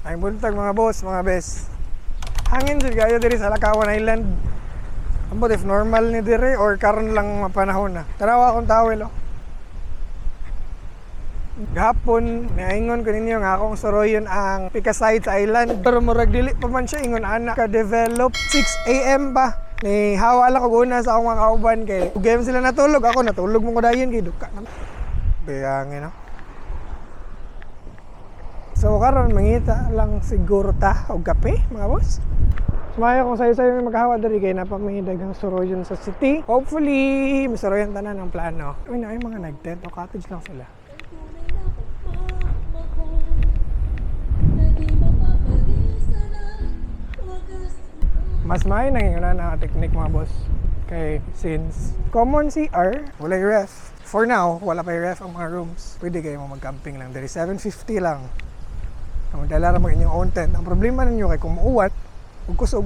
Ay buntag, mga boss, mga bes. Hangin jud kayo diri sa Lakawan Island. Ambot if normal ni diri or karon lang mapanahon na. Tanawa akong towel, oh. Gahapon, naingon ko ninyo nga akong suroyon ang Picasides Island. Pero murag dili pa man siya ingon ana ka-develop. 6 AM pa. Ni hawa lang ko una sa akong mga kauban kay game sila natulog, ako natulog mo ko dayon kay duka na. Biyangin, no. So karon mangita lang siguro ta og kape, mga boss. Sumayo kung sayo-sayo may maghawa diri kay napa may daghang suroyon sa city. Hopefully, masuroyon tanan ang plano. Uy, na ay mga nag-tent o cottage lang sila. Mas may nang na technique, mga boss. Kay since common CR, wala yung ref. For now, wala pa yung ref ang mga rooms. Pwede kayo mo mag-camping lang. Diri 750 lang. Ang magdala ra mag inyong own tent. Ang problema ninyo kay kung muuwan, ug kusog.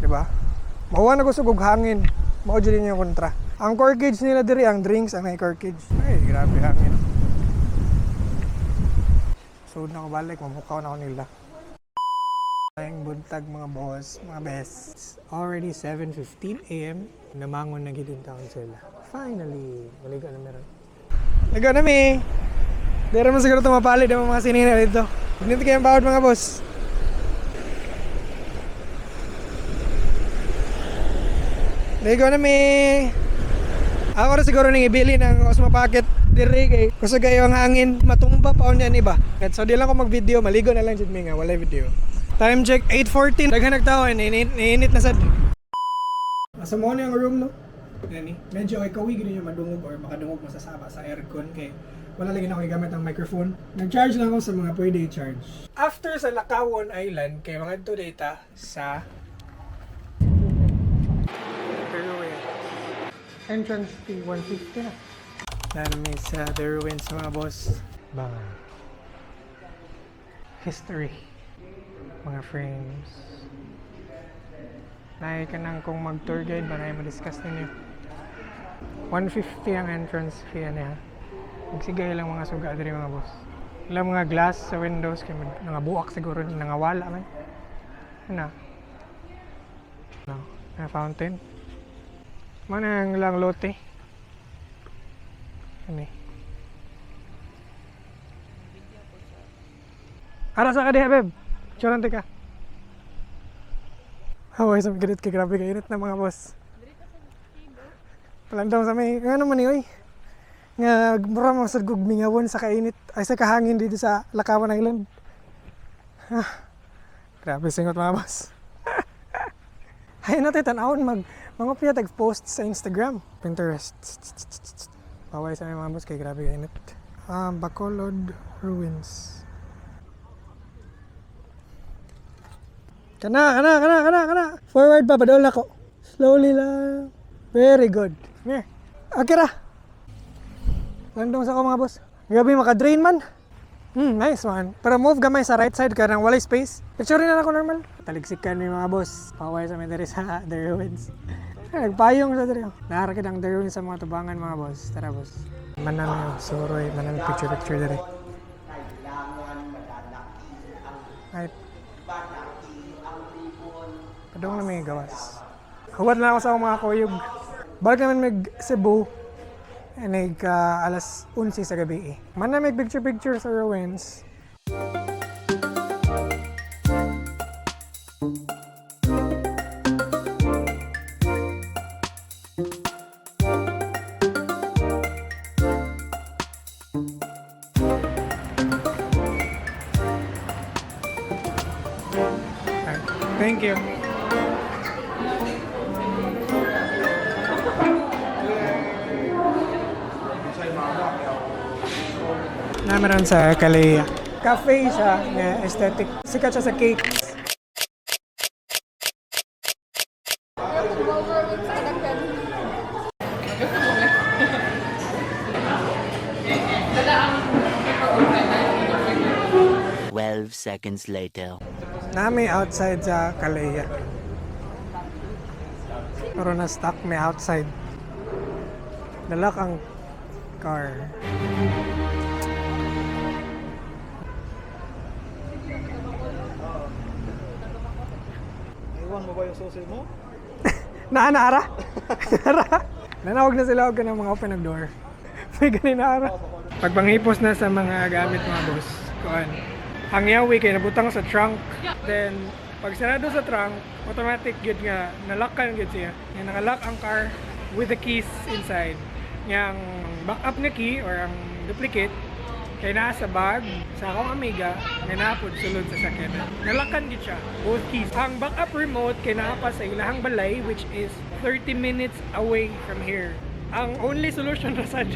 Di ba? Mauwan na kusog ug hangin. Mao jud ninyo kontra. Ang corkage nila diri, ang drinks ang may corkage. Ay, grabe hangin. Sud na ko balik, mamukaw na ko nila. Ayang buntag, mga boss, mga best. It's already 7:15 a.m. Namangon na gid taon sila. Finally, maligo na meron. Ligo na mi. Di mo siguro tumapali ng mga sinina dito. Dito kayong bawad, mga boss. Ligo na mi. Ako rin siguro nang ibili ng Osmo Pocket dire kay kusog kayo ang hangin, matumba pa niyan iba. So di lang ko mag-video, maligo na lang jud mi nga walay video. Time check 8:14. Daghan nagtao, init, init na sad. Asa mo na ang room, no? Gani. Medyo ay kawi gid yung madungog or makadungog mo sa saba sa aircon kay wala lagi na ako gamit ang microphone. Nag-charge lang ako sa mga pwede i-charge. After sa Lakawon Island kay mga data sa The Ruins. Entrance fee 150 na. Nami sa The Ruins, mga boss. Bang. History. Mga frames. Naay ka nang kung mag-tour guide ba na ma-discuss ninyo. 150 ang entrance fee niya. Magsigay lang mga suga diri, mga boss. Ilang mga glass sa windows kay nangabuak siguro, nangawala man. Ano? No, na fountain. Mana ang lang lote. Ano eh? Ara sa ka diha, beb. Tsuran ka. Haway sa mga kay grabe kainit na, mga boss. Palandaw sa may ngano man ni oy. Nga mura mo sad kog mingawon sa kainit ay sa kahangin dito sa Lakawan Island. Ah, grabe singot, mga boss. Hay natin tan-awon mag mga tag post sa Instagram, Pinterest. Bawal sa mga boss kay grabe kainit. Ah, Bacolod Ruins. Kana, kana, kana, kana, kana. Forward pa, padol ako. Slowly lang. Very good. Here. Okay ra. Landong sa ko, mga boss. Grabe, maka-drain man. Nice one. Pero move gamay sa right side kaya nang walay space. Picture na ako normal. Taligsikan mi, mga boss. Paway sa mi diri sa The Ruins. Ay, nagpayong sa diri. Narakit ang The Ruins sa mga tubangan, mga boss. Tara, boss. Manami oh, suroy, manami picture picture diri. Ay, padung na may gawas. Huwad na ako sa akong mga kuyog. Balik naman mig Cebu. Nag alas 11 sa gabi eh. Man na may picture picture sa ruins. Alright. Thank you. Nameron sa Kalea. Cafe siya nga aesthetic. Sikat siya sa cakes. 12 seconds later. Nami outside sa Kalea. Pero na-stuck may outside. Nalak ang car. Nakawan mo ba yung susi mo? Naa na ara. Ara. Nanawag na sila og kanang mga open og door. May gani na ara. Pagpanghipos na sa mga gamit, mga boss. Kuan. Ang yawi kay nabutang sa trunk. Then pag sarado sa trunk, automatic gyud nga nalockan gyud siya. Nga nakalock ang car with the keys inside. Nga ang backup nga key or ang duplicate kay naa sa bag sa akong amiga nga naa pod sulod sa sakyanan. Nalakan gid siya, both keys. Ang backup remote kay naa pa sa ilahang balay, which is 30 minutes away from here. Ang only solution ra sad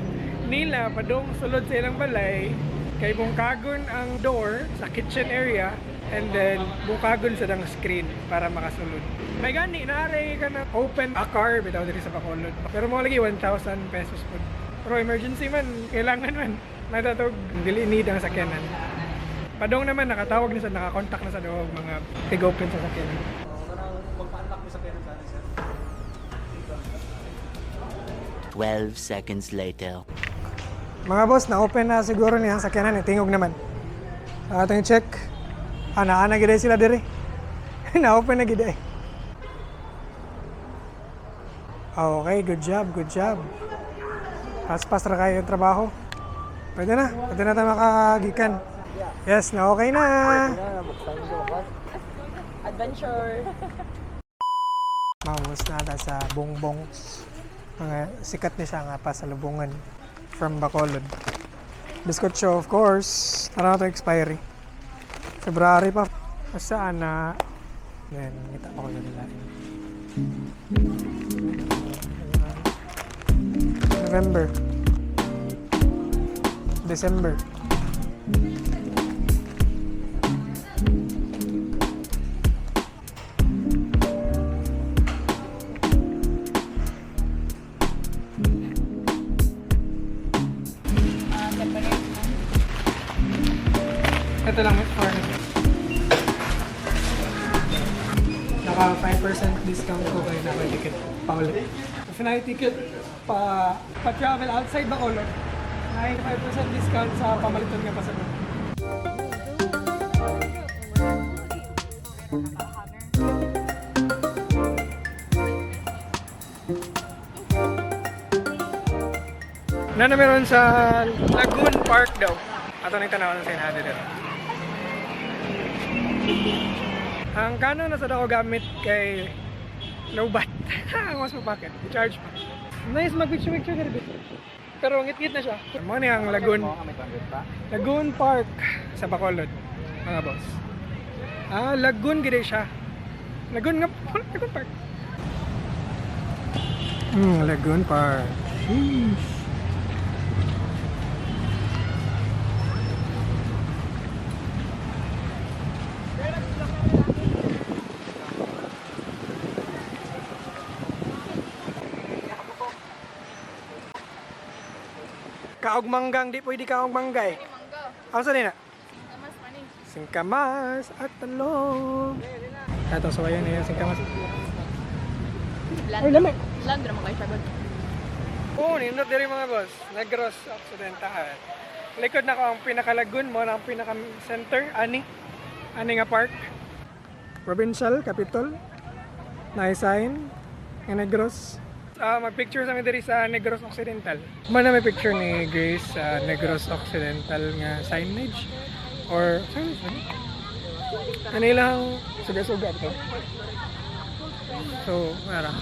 nila padung sulod sa ilang balay kay bungkagon ang door sa kitchen area and then bungkagon sa dang screen para makasulod. May gani naare ka na open a car bitaw diri sa Bacolod. Pero mo lagi 1,000 pesos pod. Pero emergency man, kailangan man. Natatog, dili need ang sakyanan. Padong naman, nakatawag na sa, nakakontak na sa doog mga tig-open sa sakyanan. Magpa-unlock mo sa kaya sa sir. 12 seconds later. Mga boss, na-open na siguro niya ang sakyanan. Eh. Tingog naman. Sa atong check. Ah, naa na gid sila diri. Na-open na gid eh. Okay, good job, good job. Paspas ra kayo yung trabaho. Pwede na, pwede na tayo makagikan. Yes, na okay na. Adventure. Mga boss, na sa Bongbongs. Mga sikat ni siya nga pa sa Lubungan from Bacolod. Biscocho, of course. Tara na ito expiry. February pa. Basta ana. Then, ngita pa ko na nila. November. December. Separate. Ito lang, may four. Naka 5% discount ko kayo na ticket pa ulit. If na ticket pa pa-travel outside Bacolod, may 5% discount sa pamaliton nga pasabot. Na na meron sa Lagoon Park daw. Ato na tanaw sa inahado dito. Ang kano na sa dako gamit kay low bat. Ang mas mapakit. I-charge pa. Nice mag-picture picture diri. Pero ngit-ngit na siya. Mo ni ang Lagoon. Lagoon Park sa Bacolod, mga boss. Ah, Lagoon gid siya. Lagoon nga Lagoon Park. Lagoon Park. Sheesh. Kaog manggang, di pwede kaog mangga eh. Mangga. Asa din na? Kamas man eh. Singkamas at talong. Ito, so ayan na yung singkamas. Land. Ay, lami. Land naman kayo siya. Oo, nindot diri, mga boss. Negros Occidental. Likod na ko ang pinakalagoon mo na ang pinaka-center, ani. Ani nga park. Provincial Capital. Nice sign. Nga Negros. Ah, mag-picture sa mi diri sa Negros Occidental. Mana may picture ni Grace sa Negros Occidental nga signage or signage ba ni? Ano ilang suga-suga to. So, mara.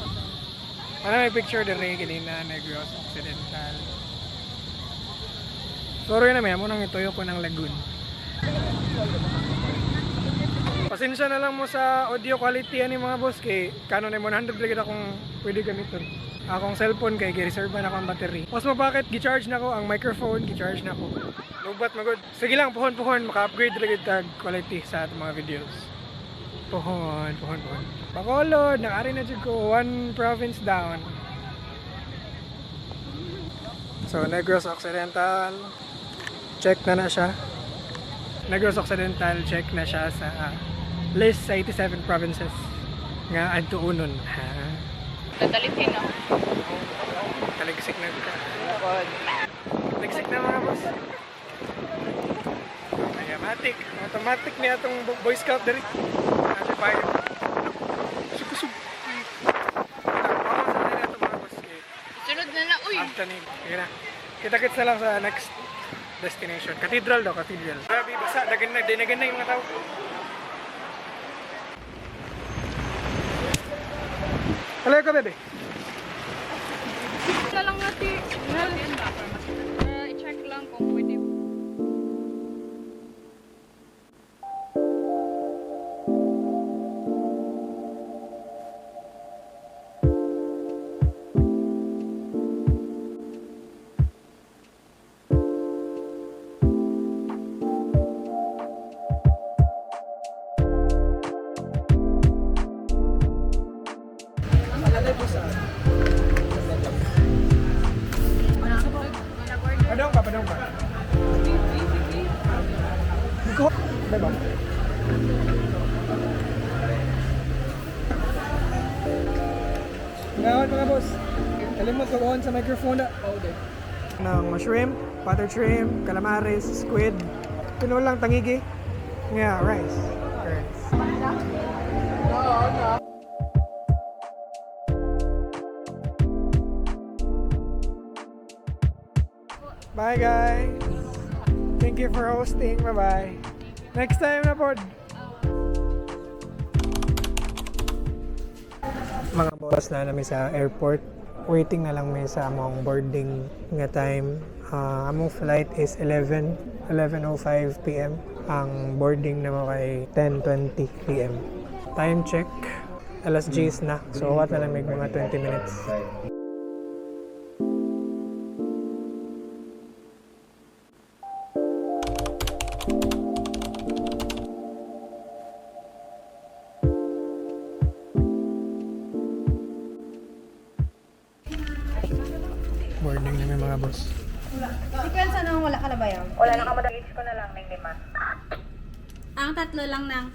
Para may picture din kanina, Negros Occidental. Sorry na may amo nang ituyo ko ng lagoon. Pasensya na lang mo sa audio quality ani, mga boss, kay Canon M100 lagi akong pwede gamiton. Akong cellphone kay gi-reserve na ako ang battery. Mas mabakit gi-charge na ko ang microphone, gi-charge na ko. Lubat magod. Sige lang, puhon-puhon maka-upgrade ra gyud tag quality sa atong mga videos. Puhon, puhon, puhon. Bacolod, nakaari na jud ko one province down. So Negros Occidental, check na na siya. Negros Occidental, check na siya sa list sa 87 provinces nga adtuunon. Ha? Tatalitin no? Taligsik na ka. Taligsik na, mga boss. Automatic. Automatic niya itong Boy Scout diri. Ate payo. ni. Sige na. Kita-kits na lang sa next destination. Cathedral daw, cathedral. Grabe, basa. Dagan na, dinagan na yung mga tao. Hello ka, bebe. Na lang natin. I-check lang kung pwede. Padong pa, padong pa. Go. Bye bye. Gawad mga boss. Kalimot ko on sa microphone na. Ng shrimp, butter shrimp, calamares, squid, pinulang tangigi. Yeah, rice. Rice. Bye guys. Thank you for hosting. Bye-bye. Next time na pod. Mga boss na namin sa airport. Waiting na lang may sa among boarding nga time. Ah, among flight is 11:05 p.m. Ang boarding na mo kay 10:20 p.m. Time check. Alas 10 na. So, what na lang may mga 20 minutes. Boarding na may mga boss. Sequence ano wala ka na ba yun? Wala na ka madam. Ko na lang ng lima. Ang tatlo lang ng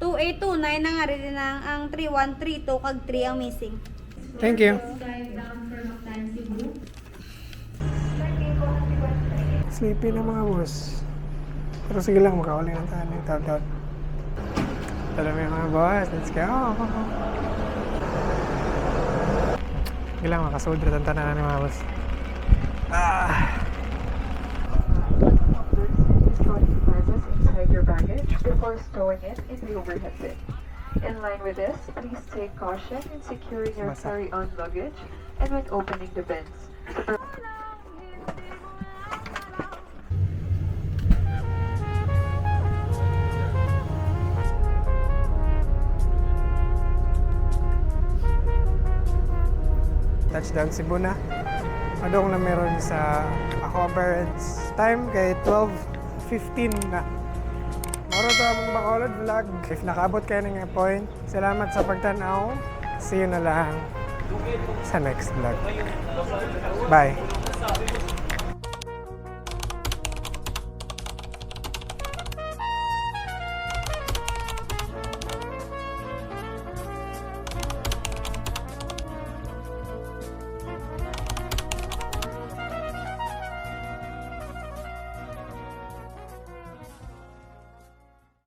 2829 na nga rin ang ang 3132 kag 3 ang missing. Thank you. Sleepy na mga boss. Pero sige lang, makawali lang tayo ng tawag out. Tara may mga boss, let's go! Sige lang, makasold na tanan na mga boss. Ah! Destroy devices inside your baggage before stowing it in the overhead bin. In line with this, please take caution in securing your Basa. carry-on luggage and when opening the bins. Touchdown Cebu na. Adong na meron sa ako ang parents. Time kay 12:15 na. Moro to among Bacolod vlog. If nakaabot kayo ng point, salamat sa pagtanaw. See you na lang sa next vlog. Bye.